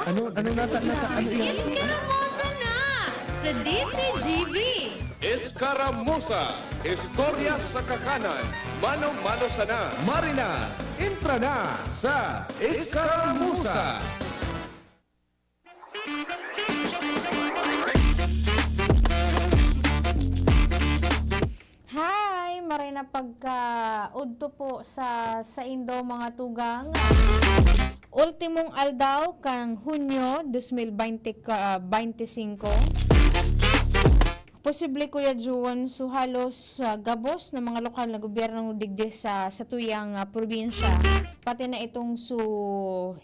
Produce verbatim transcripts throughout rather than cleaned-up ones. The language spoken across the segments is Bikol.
Ano, ano nata, nata, ano yan? Iskaramusa na sa D C G B! Eskaramusa, istorya sa kakanan, mano-mano sana. Marina, entra na sa Eskaramusa. Hi! Maray na pagkaudto po sa saindo, mga tugang. Ultimong aldaw kan Hunyo dos mil bente, ah, bente singko. Posible, Kuya Jun, so halos, ah, gabos na mga lokal na gobyerno digdi sa satuyang, ah, probinsya, pati na itong so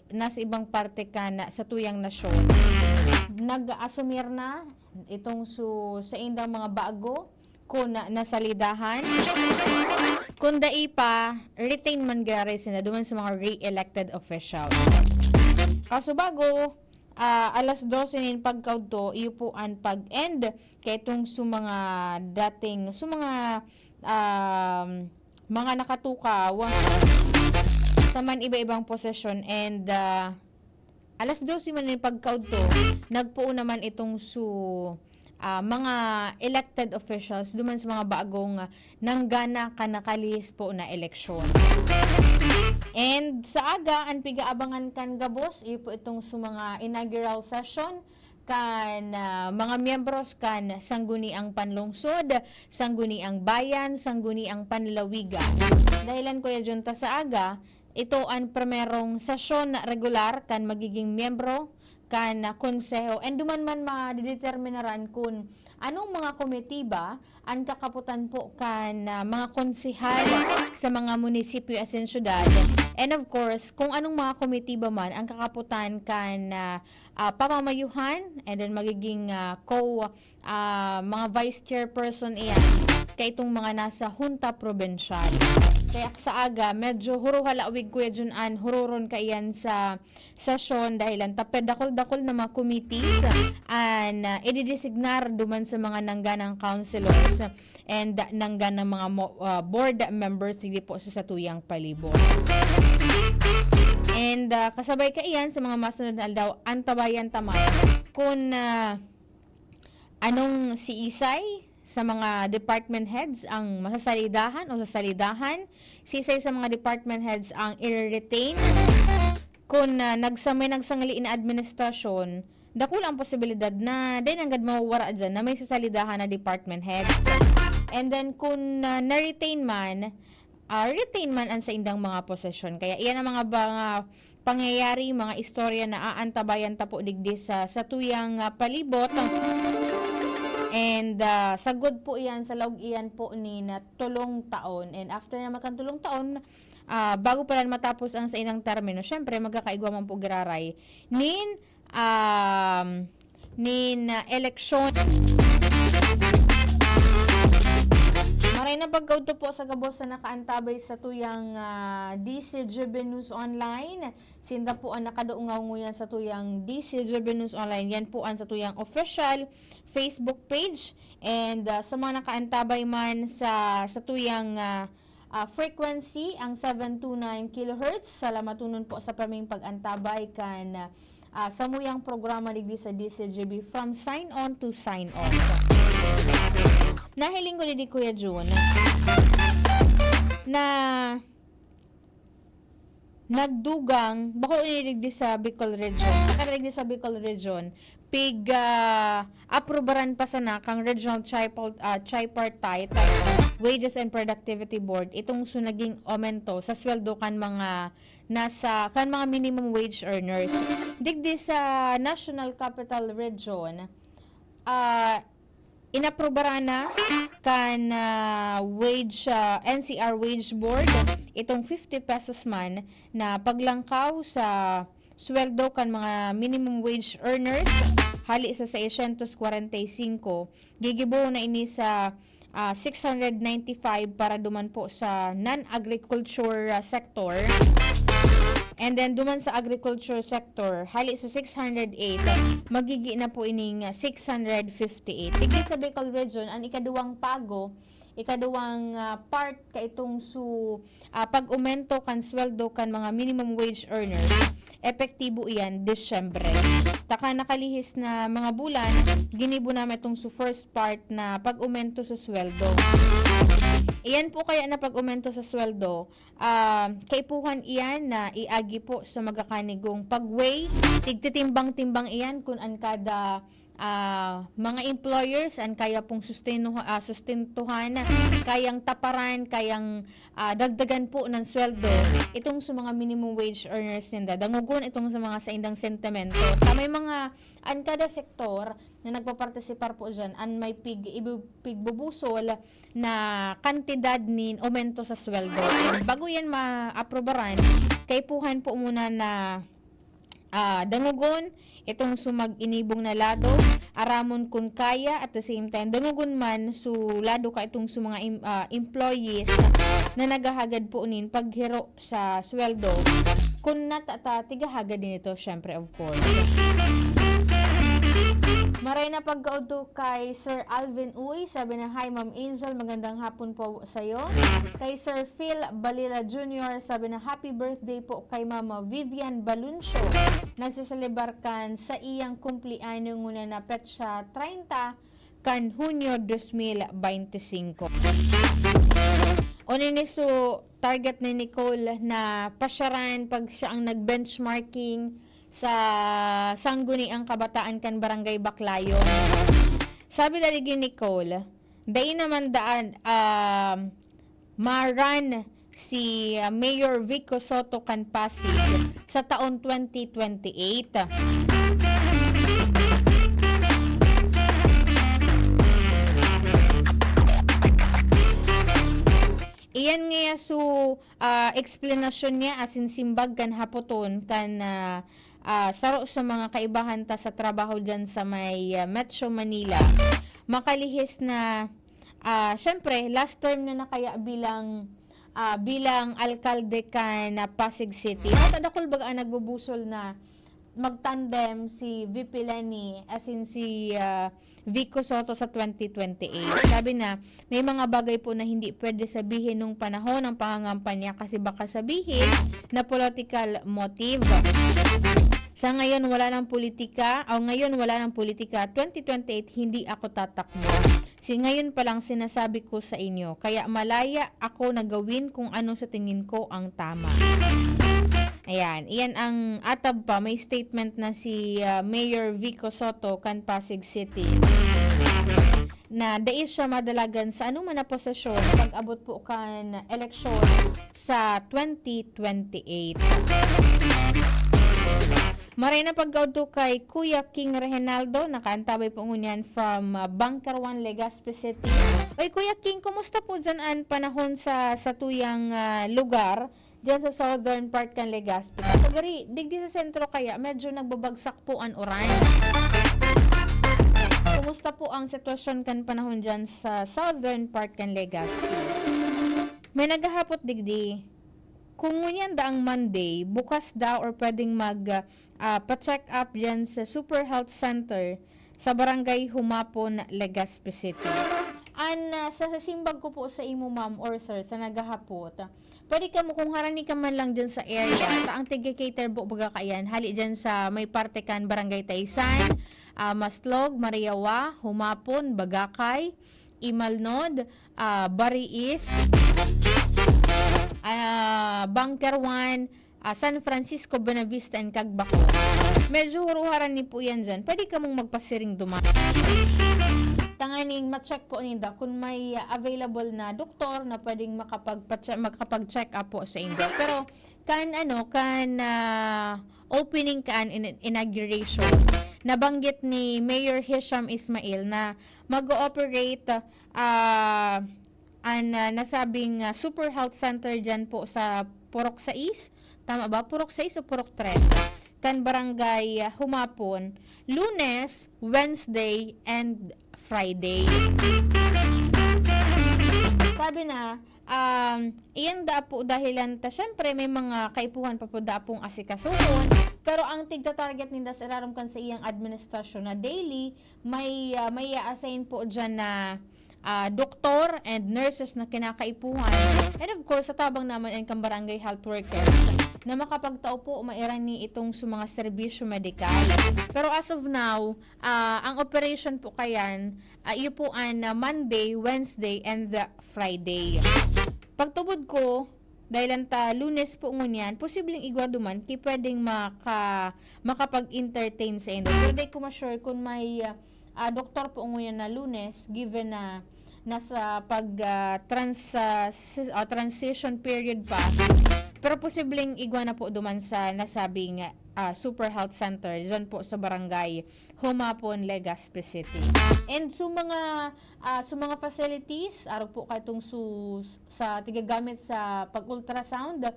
nasa ibang parte kan satuyang nasyon. Nag-asumir na itong so saindang mga bago kun nasalidahan. Kun dai pa, retain man giraray sinda duman sa mga re-elected officials. Kaso bago, ah, alas dose nin pagkaudto, iyo po an pag-end kay itong so mga dating, so mga, um, mga nakatukaw sa man iba-ibang posisyon and, ah, alas dose man nin pagkaudto, nagpoon naman itong so, ah, mga elected officials duman sa mga bagong, ah, nanggana kan nakalihis po na eleksyon. And sa aga, an pigaabangan kan gabos, iyo po itong so mga inaugural session kan, ah, mga miyembros kan Sangguniang Panlungsod, Sangguniang Bayan, Sangguniang Panlalawigan. Dahilan, Kuya Jun, ta sa aga, ito an primerong sesyon na regular kan magiging miyembro kan, ah, konseho. And duman man madedeterminaran kun anong mga komitiba an kakaputan po kan, ah, mga konsehal sa mga munisipyo asin syudad. And of course, kung anong mga komitiba man ang kakaputan kan, ah, ah, pamamayuhan, and then magiging, ah, co, ah, mga vice chairperson iyan kay itong mga nasa Hunta Provincial. Kaya sa aga, medyo huro halawig, Kuya Jun, an huroron kaiyan sa sesyon dahilan ta pwede dakul-dakul na mga committees an, ah, ididesignar duman sa mga nangganang councilors and nangganang mga mo, ah, board members digdi po sa satuyang palibot. And, ah, kasabay kaiyan sa mga masunod na aldaw, antabayan ta man kun, ah, anong siisay sa mga department heads ang masasalidahan o sasalidahan, siisay sa mga department heads ang i-retain. Kun, ah, nagsa-, may nagsangli na administrasyon, dakula ang posibilidad na dai nanggad mawawara diyan na may sasalidahan na department heads. And then kun, ah, na-retain man, ah, retain man ang saindang mga posisyon. Kaya iyan ang mga, mga pangyayari, mga istorya na aantabayan ta po digdi sa satuyang, ah, palibot. And, ah, sagkod po iyan sa laog iyan po nin, ah, tolong taon. And after naman kan tolong taon, ah, bago pa lang matapos ang saindang termino, syempre, magkakaigwa man po giraray nin, um, nin, ah, eleksyon. Maray na pagkaudto po sa gabos na nakaantabay satuyang, ah, D C G B News Online. Sinda po ang nakadungaw ngunyan satuyang D C G B News Online. Yan po ang satuyang official Facebook page. And, ah, sa mga nakaantabay man sa, satuyang, ah, ah, frequency, ang seven two nine kilohertz, salamatonon po sa praming pag-antabay kan, ah, samuyang programa digdi sa D C G B, from sign on to sign off. Nahiling ko digdi, Kuya Jun, na nagdugang, bako ini digdi sa Bicol Region. Saka digdi sa Bicol Region, pig, ah, aprubaran pa sana kang Regional Tripart-, ah, Tripartite Wages and Productivity Board itong so naging aumento sa sweldo kan mga nasa, kan mga minimum wage earners. Digdi sa National Capital Region, ah, inaprubaran na kan, ah, wage, ah, N C R Wage Board itong fifty pesos man na paglangkaw sa sweldo kan mga minimum wage earners, hali sa seiscientos kwarenta y cinco, gigibo na ini sa, ah, six hundred ninety-five para duman po sa non-agriculture, ah, sector. And then, duman sa agriculture sector, hali sa six hundred eight, magigi na po ining, ah, six hundred fifty-eight. Digdi sa Bicol Region, ang ikaduwang pago Ikaduwang, ah, part kaitong su-, ah, pag-umento kan sweldo kan mga minimum wage earners, epektibo iyan Disyembre. Taka nakalihis na mga bulan, ginibo naman itong su first part na pag-umento sa sweldo. Iyan po kaya na pag-umento sa sweldo, ah, kaipuhan iyan na iagi po sa magakanigong pag-weigh, tigtitimbang-timbang iyan kun an kada, ah, mga employers an kaya pong sustenu-, ah, sustentuhan, kayang taparan, kayang, ah, dagdagan po ng sweldo itong sa mga minimum wage earners ninda. Dangogon itong sa mga saindang sentimento. Sa may mga, an kada sektor na nagpapartisipar po dyan, an may pig-, ibu-, pigbubusol na kantidad nin aumento sa sweldo. And bago yan maaprobaran, kaipuhan po muna na, ah, dangogon itong sumag-inibong na lado, aramon kun kaya, at the same time, dangogon man su lado ka itong su mga em-, ah, employees na naghahagad po nin paghiro sa sweldo. Kun nata-, ta-, tigahagad din ito, syempre, of course. Maray na pagkaudto kay Sir Alvin Uy, sabi na, "Hi, Ma'am Angel, magandang hapon po sa'yo." Kay Sir Phil Balila Junior, sabi na, "Happy birthday po kay Mama Vivian Baluncio. Nagseselebar kan sa iyang kumpleanyo ngunyan na petsa treinta kan Hunyo dos mil beintisinko." Unini su target ni Nicole na pasyaran pag siya ang nag-benchmarking sa Sangguniang Kabataan kan Barangay Baclayon. Sabi dali ni Nicole, dai naman daan, um, maran si, uh, Mayor Vico Sotto kan Pasig sa taon twenty twenty-eight. Iyan ngaya su, ah, eksplanasyon niya asin simbag kan hapoton kan, ah, ah, saro sa mga kaibahan ta sa trabaho diyan sa may, ah, Metro Manila. Makalihis na, ah, siyempre, last term na na kaya bilang, ah, bilang alkalde kan, ah, Pasig City. At dakul baga ang nagbubusol na magtandem si V P Leni, as in si, ah, Vico Sotto sa twenty twenty-eight. Sabi na, may mga bagay po na hindi pwede sabihin nung panahon ng pangangampanya kasi baka sabihin na political motive. Sa ngayon, wala nang politika, o ngayon, wala nang politika, twenty twenty-eight, hindi ako tatakbo. Si ngayon pa lang sinasabi ko sa inyo, kaya malaya ako na gawin kung ano sa tingin ko ang tama. Ayan, iyan ang atab pa, may statement na si, ah, Mayor Vico Sotto kan Pasig City na dai siya madalagan sa anuman na posisyon pag-abot po kan eleksyon sa twenty twenty-eight. Maray na pagkaudto kay Kuya King Reginaldo, nakaantabay po ngunyan from, ah, Bunker One, Legazpi City. Oy, Kuya King, kumusta po dyan an panahon sa, sa tuyang, ah, lugar, dyan sa southern part kan Legazpi? Sa gari, digdi sa sentro kaya, medyo nagbabagsak po an uran. Kumusta po ang sitwasyon kan panahon dyan sa southern part kan Legazpi? May naghahapot digdi. Kung ngunyan daang Monday, bukas daw or pwedeng mag, ah, pa-check up diyan sa Super Health Center sa Barangay Humapon, Legazpi City. An, ah, sa, sa simbag ko po sa imo, ma'am or sir, sa naghahapot, pwede kamo, kung harani ka man lang dyan sa area, ta ang tig-cater po baga kaiyan, hali dyan sa may parte kan Barangay Taysan, ah, Maslog, Mariawa, Humapon, Bagakay, Imalnod, ah, Bariis, ah, Bunker One, ah, San Francisco, Buenavista, and Cagbaco. Medyo huruharan ni po yan dyan. Pwede kamong magpasiring duman. Tanganing ma-check po ninda kung may, ah, available na doktor na pwedeng makapagpa-che-, makapag-check up po sa inyo. Pero kan ano, kan, ah, opening kan in-, inauguration, nabanggit ni Mayor Hisham Ismail na mag-ooperate, ah, an, ah, nasabing, ah, Super Health Center diyan po sa Purok sais. Tama ba? Purok sais o Purok tres? Kan Barangay, ah, Humapon, Lunes, Wednesday, and Friday. Sabi na, um, iyan da po dahilan ta, syempre, may mga kaipuhan pa po da pong asikasuhon, pero ang tigta-target ninda sa irarom kan sa iyang administrasyon na daily, may, ah, may i-assign po diyan na, ah, doktor and nurses na kinakaipuhan. And of course, sa tabang naman ang kan barangay health workers na makapagtao po mairani itong sa mga serbisyo medikal. Pero as of now, ah, ang operation po kayan, ah, iyo po an, ah, Monday, Wednesday, and the Friday. Pagtubod ko, dahil lang ta Lunes po ngunyan, posibleng igwa duman ki pwedeng maka-, makapag-entertain sa indo. Pero di ko ma-sure kung may, ah, ah, doktor po ngunyan na Lunes, given na nasa pag, ah, trans-, ah, si-, ah, transition period pa. Pero posibleng igwa na po duman sa nasabing, ah, Super Health Center, dyan po sa barangay Humapon, Legazpi City. And so mga, ah, so mga facilities, arog po katong su-, sa tigagamit sa pag-ultrasound,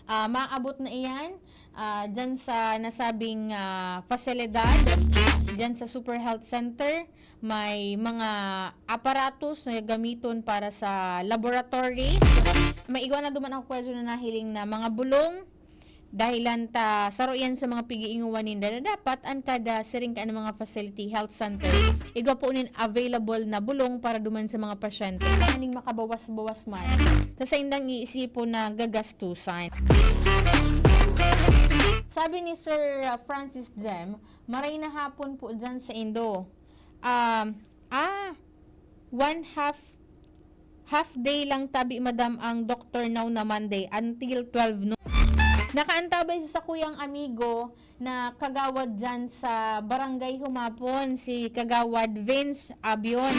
ah, maabot na iyan, ah, dyan sa nasabing, ah, pasilidad, dyan sa Super Health Center. May mga aparatos na gamiton para sa laboratory. May igwa na duman ako, Kuya Jun, na nahiling na mga bulong. Dahilan ta, saro yan sa mga pigiinguan ninda na dapat an kada siring ka ng mga facility, health center, igwa po nin available na bulong para duman sa mga pasyente. Aning makabawas-bawas man sa saindang iisipon na gagastusan. Sabi ni Sir Francis Jem, "Maray na hapon po dyan sa indo." Um, ah, one half, half day lang tabi, madam, ang doktor now na Monday until twelve noon. Nakaantabay sa sakuyang amigo na kagawad dyan sa Barangay Humapon, si Kagawad Vince Abion.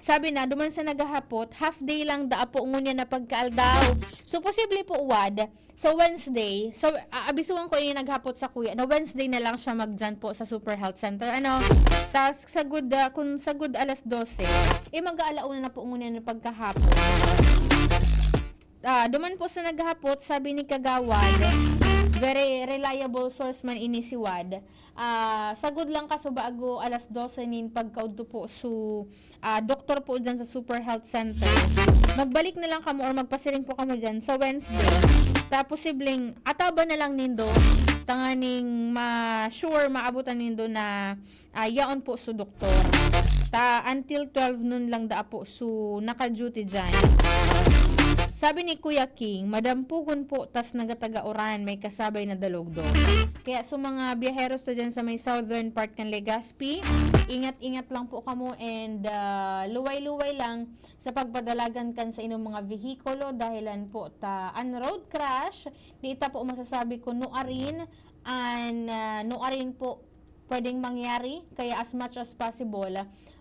Sabi na, duman sa naghahapot, half day lang daa po ngunyan na pagkaaldaw. So, posible po, Wad, sa Wednesday, sa, a-, abisuhan ko ini naghapot sa kuya, na Wednesday na lang siya magdyan po sa Super Health Center. Ano, tas sagud, ah, kung sagud alas dose, eh, mag-aalauna na po ngunyan na pagkahapon. Ah, duman po sa naghapot, sabi ni Kagawad, very reliable source man ini si Wad. Ah, sagud lang kaso bago alas dose nin pagkaudto po su, ah, doktor po dyan sa Super Health Center. Magbalik na lang kamo or magpasiring po kamo dyan sa Wednesday. Ta posibleng ataba na lang nindo, tanganing ma-sure maabutan nindo na ah, yaon po su doktor. Ta until twelve noon lang daa po su naka-duty dyan. Sabi ni Kuya King, madampugon po, tas nagataga uran, may kasabay na dalugdog. Kaya sa mga biyaheros na dyan sa may southern part kan Legazpi, ingat-ingat lang po kamo and, ah, luway-luway lang sa pagpadalagan kan sa inyong mga vehikulo, dahilan po ta an road crash, di ta po masasabi kung nuarin, an, ah, nuarin po pwedeng mangyari. Kaya as much as possible,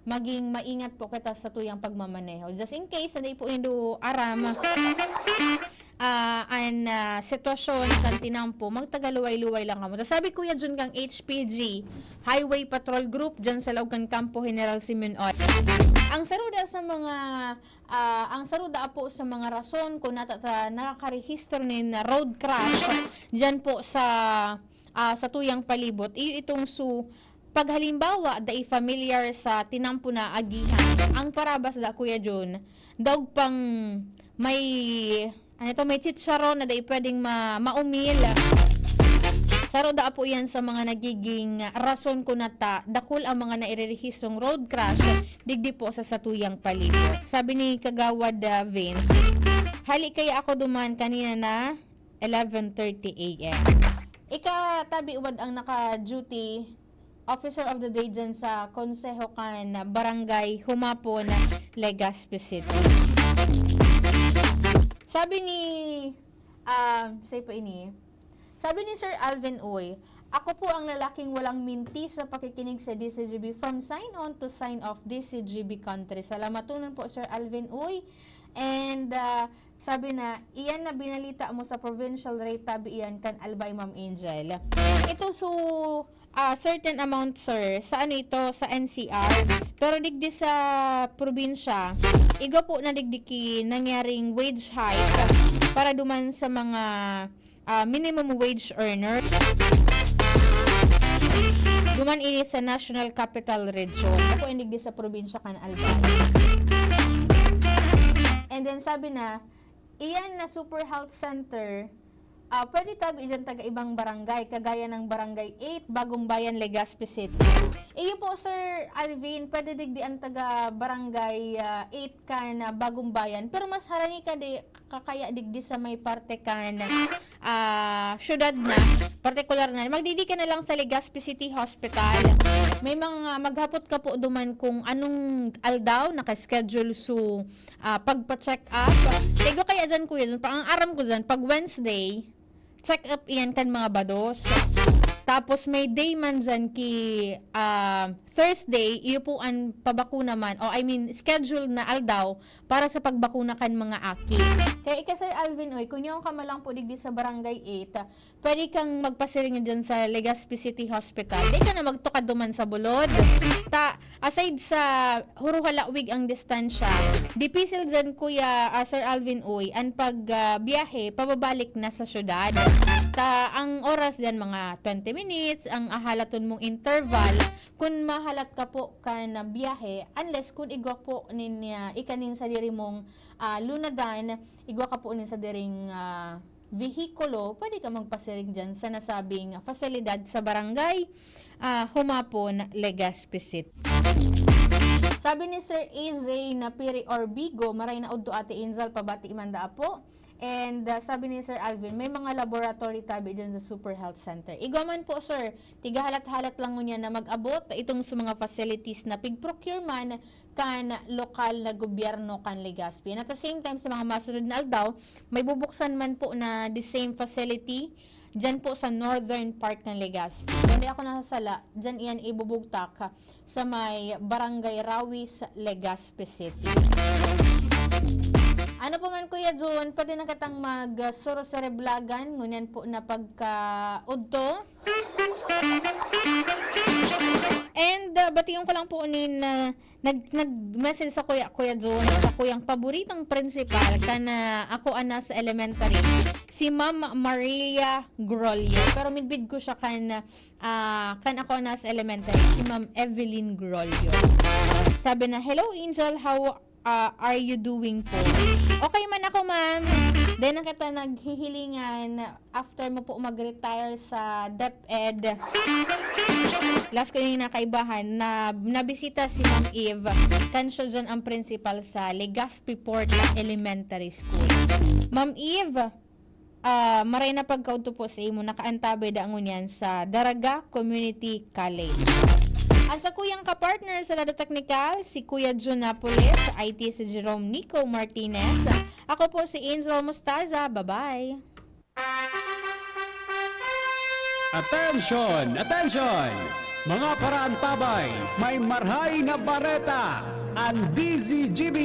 maging maingat po kita sa tuyang pagmamaneho. Just in case na di po nindo aram, ah, an, ah, sitwasyon sa tinampo, magtagaluway-luway lang kamo. Tas sabi Kuya Jun kang H P G, Highway Patrol Group, dyan sa laog kan Kampo General Simeon Otto. Ang saruda sa mga, ah, ang saruda po sa mga rason kung nata-, ta-, nakakarehistro nin road crash dyan po sa ah, sa tuyang palibot, iyo itong su-, paghalimbawa, dai familiar sa tinampo na agihan. Ang parabas da, Kuya Jun, daog pang may, ano to, may chicharon na dai pwedeng ma-, maumil. Saro da po yan sa mga nagiging rason kung nata dakul ang mga nairerehistrong road crash digdi po sa satuyang palibot. Sabi ni Kagawad, ah, Vince, "Hali kaya ako duman kanina na eleven thirty A M." Ika, tabi, Wad, ang naka-duty officer of the day dyan sa Konseho kan Barangay Humapon, Legazpi City. Sabi ni, ah, say pa ini? Sabi ni Sir Alvin Uy, "Ako po ang lalaking walang minti sa pakikinig sa D C G B, from sign on to sign off, D C G B country." Salamatonon po, Sir Alvin Uy. And, ah, sabi na, "Iyan na binalita mo sa provincial rate, tabi iyan kan Albay, Ma'am Angel." Ito, so, ah, certain amount, sir, sa ano ito, sa N C R. Pero digdi sa probinsya, igwa po na digdi ki nangyaring wage hike para duman sa mga, ah, minimum wage earner. Duman ini sa National Capital Region. Ako, indigdi sa probinsya kan Albay. And then, sabi na, iyan na Super Health Center, Ah, pwede tabi dyan taga ibang barangay, kagaya ng Barangay eight, Bagumbayan, Legazpi City. Iyo po, Sir Alvin, pwede digdi ang taga Barangay, ah, eight kan, ah, Bagumbayan. Pero mas harani ka di, kakaya digdi sa may parte kan, ah, syudad na, partikular na. Magdidi ka na lang sa Legazpi City Hospital. May mga maghapot ka po duman kung anong aldaw naka-schedule su, ah, pagpa-check up. Kaya kaya dyan, kuya, dyan, pa, ang aram ko dyan, pag Wednesday, check up iyan kan mga bados. Tapos may day man dyan ki, ah, Thursday, iyo po an pabakuna man, o I mean, schedule na aldaw para sa pagbakuna kan mga aki. Kaya ika, Sir Alvin, oy, kun yaon ka man lang po digdi sa Barangay eight, pwede kang magpasiring dyan sa Legazpi City Hospital. Di ka na magtukad duman sa bulod. Ta, aside sa huro halawig ang distansya, dipisil dyan, Kuya, ah, Sir Alvin, uy, an pag, ah, biyahe pababalik na sa syudad. Ta, ang oras dyan, mga twenty minutes, ang ahalaton mong interval, kun mahalat ka po kan biyahe, unless kun igwa po nin, ah, ika nin sadiri mong, ah, lunadan, igwa ka po nin sadiring, ah, vehikulo, pwede ka magpasiring dyan sa nasabing fasilidad sa barangay, ah, Humapon, Legazpi City. Sabi ni Sir A J Napiri Orbigo, "Maray na udto, Ate Angel, pabati man daa po." And, ah, sabi ni Sir Alvin, "May mga laboratory tabi dyan sa Super Health Center." Igwa man po, sir, tigahalat-halat lang ngunyan na mag-abot itong sa mga facilities na pig-procure man kan lokal na gobyerno kan Legazpi. And at the same time, sa mga masunod na aldaw, may bubuksan man po na the same facility dyan po sa northern part ng Legazpi. Kung di ako nasasala, dyan iyan ibubugtak sa may Barangay Rawis, Legazpi City. Ano pa man, Kuya Jun, pwede na kitang magsurosereblagan, ngunyan po na pagkaudto. And, uh, bation ko lang po nin, uh, nag-, nag-message sa Kuya, Kuya Jun, sa kuyang paboritong principal, kan, uh, ako ana sa elementary, si Ma'am Maria Grolio. Pero midbid ko siya kan, uh, kan ako ana sa elementary, si Ma'am Evelyn Grolio. Sabi na, "Hello, Angel, how, uh, are you doing po?" Okay man ako, ma'am. Di na kita naghihilingan after mo po mag-retire sa DepEd. Last ko yung nakaibahan na nabisita si Ma'am Eve. Kan siya dyan ang principal sa Legazpi Porta Elementary School. Ma'am Eve, ah, maray na pagkaudto po sa imo, nakaantabay da ngunyan sa Daraga Community College. Ang sakuyang kapartner sa Lado Teknikal, si Kuya Jun Napoles, I T si Jerome Nico Martinez. Ako po si Angel Mostaza. Bye-bye! Attention! Attention! Mga paraantabay, may marhay na bareta! An D Z G B